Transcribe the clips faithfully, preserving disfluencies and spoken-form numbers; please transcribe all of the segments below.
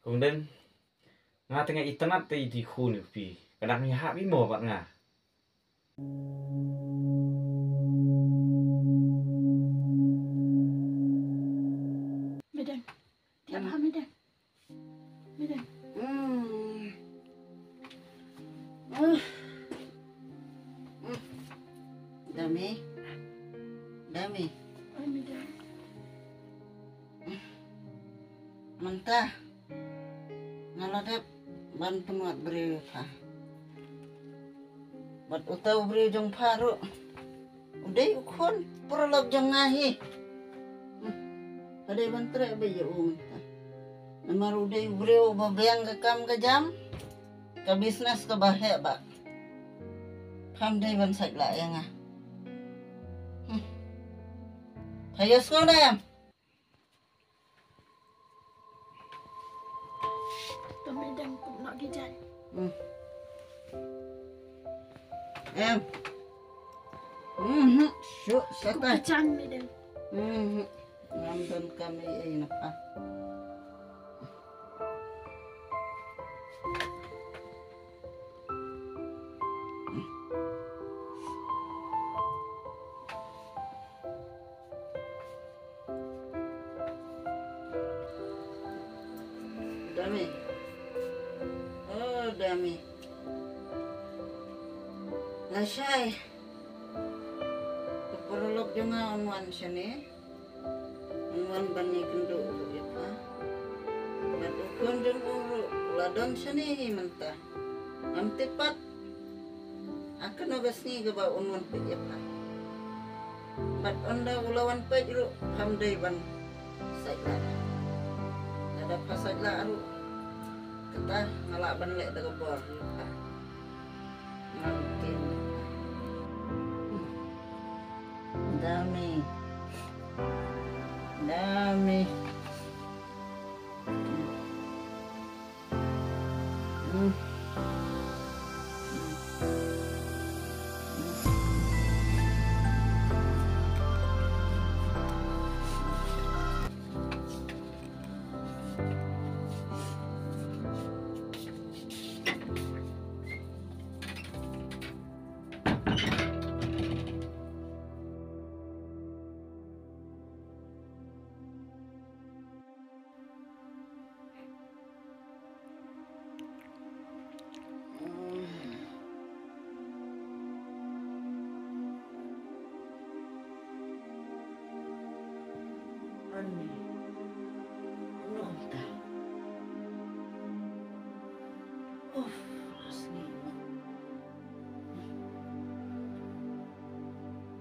Kong Den, nga te nga itynnad te i dei khun ïa phi. Ka dang ïahap i mo bad nga. Midang. Tiap ha midang. Midang. Hmm. Uh. Hmm. Dami. Dami. Ai, midang. Mynta nga la dep ban pynwad briew ïa pha. Bad uta u briew jong pha ruh u dei u khun paralok jong nga hi. Hmm. Pha dei ban treh beit ïa u mynta. Namar u dei u briew uba biang ka kam ka jam, ka business kaba heh bha. Pham dei ban sait lah ïa nga. Hmm. Pha ïohsngew ne em? To midang, kup noh ki jaiñ. Hmm. Em. Mhm. Shu, kup sata ki jaiñ midang. Mhm. Ngam don kam ei ei na pha. Dami. Oh, Dami. Lashai. Ka paralok jong nga un wan shane. Un wan ban ïakynduh ruh ïa pha. Bad u khun jong u ruh u la don shane hi mynta. Ngam tip pat ha kano ka sngi kaba un wan peit ïa pha. Bad ynda u la wan peit ruh pham dei ban sait lah. Lada pha sait lah ruh, kata nga lah ban leh da ka bor ïa pha. Ngam tip. Dami. Dami.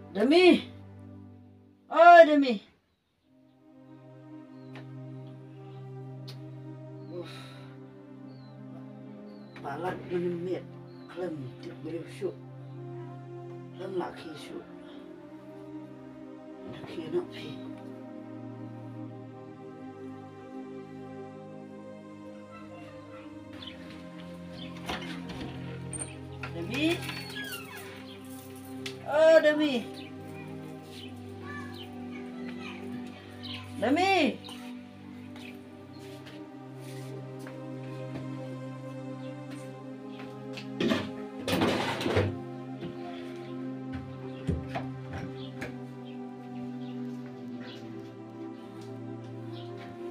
Dami. Oi, Dami. Uf. Palat mynmiet khlem tip briew shuh. Khlem la khie shuh. Na khie noh phi. Dami. Oh, Dami. Dami.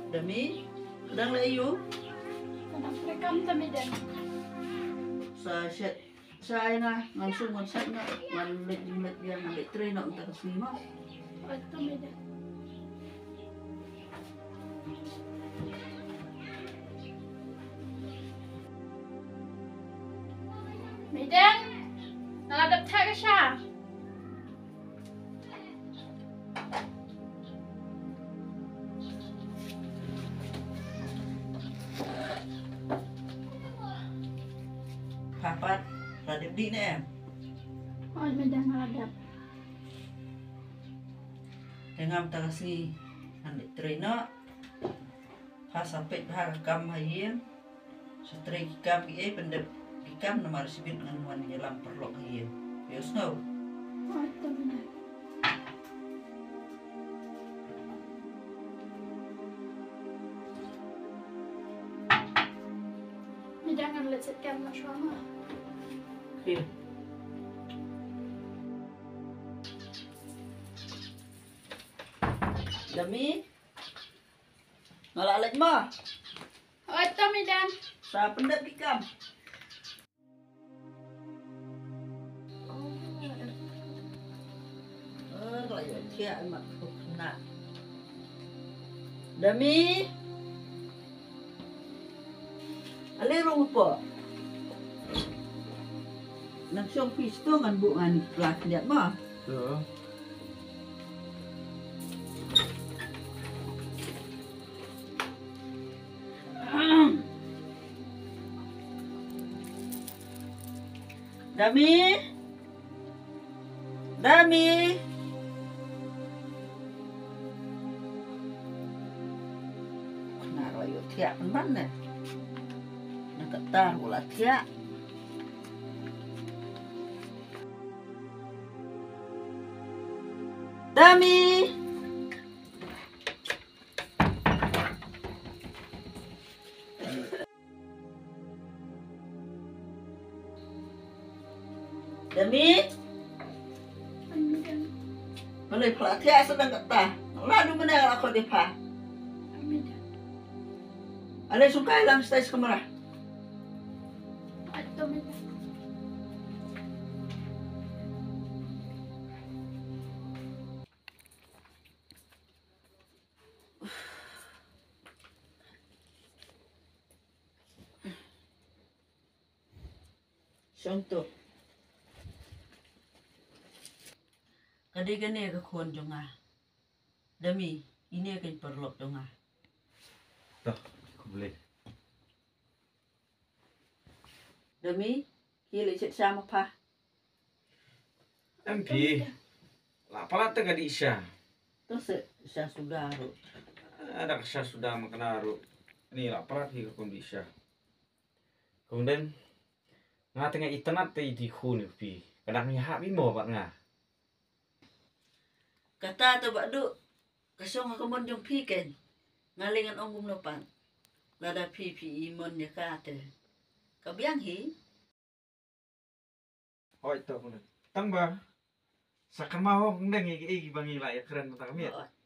Dami, dang leh aïu? Ka dang trei kam, Dami, dang. Sa shet. Sa ai nga, ngan shu ngan sait nga, ngan leit leit biang, ngan leit trei noh mynta ka sngi mo. Oi, to Midang. Midang, nga la dep theh ka sha. Pha pat, la dep dih ne em? Oi, Midang, la dep. Te ngam, mynta ka sngi ngan leit trei noh. Pha sa peit bha ka kam ha ïing. Sa trei ki kam kiei, pyndep ki kam, namar shibit ngan wan ïalam paralok ha ïing. Phi ïohsngew? Oi, to Midang. Jangan lecet kan mak shwa ma. Okay. Dami. Nga la leit ma. Oi, to, Midan. Sa pyndep ki kam. Dami. Ale rung po. Nang shong phi sto ngan buh ngan pla khyndiat ma. Dami. Dami. Kena roh yu thiah pynban ne. Na kata ula thiah. Dami. Dami. Balei pha la thiah sa dang kata? La du mane la ko de pha. Ale sungkai lang stai sa kamra. Shong to. Ka dei kane ka khun jong nga. Dami, ine ka paralok jong nga. To, khublei. Dami, ki leit shet sha ma pha. Em phi. La palat te ka dih sha. To se sha suda ruh. Ada ka sha suda ma kane ruh. Ni la palat hi ka kum dih sha. Kumden. Nga te nga itynnat te i dih khun ïa phi. Ka dang ïahap i mo bad nga. Kata te Bah Duh, ka shong ha ka mon jong phi ken. Nga lei ngan ong kumno pat. Lada phi phi i mon ïa ka te. Ka biang hi. Hoi to kumne. Tang ba. Sa kynmaw hok ndeng ïa ki, ïa ki ba ngi la ïa kren mynta ka miet. Hoi.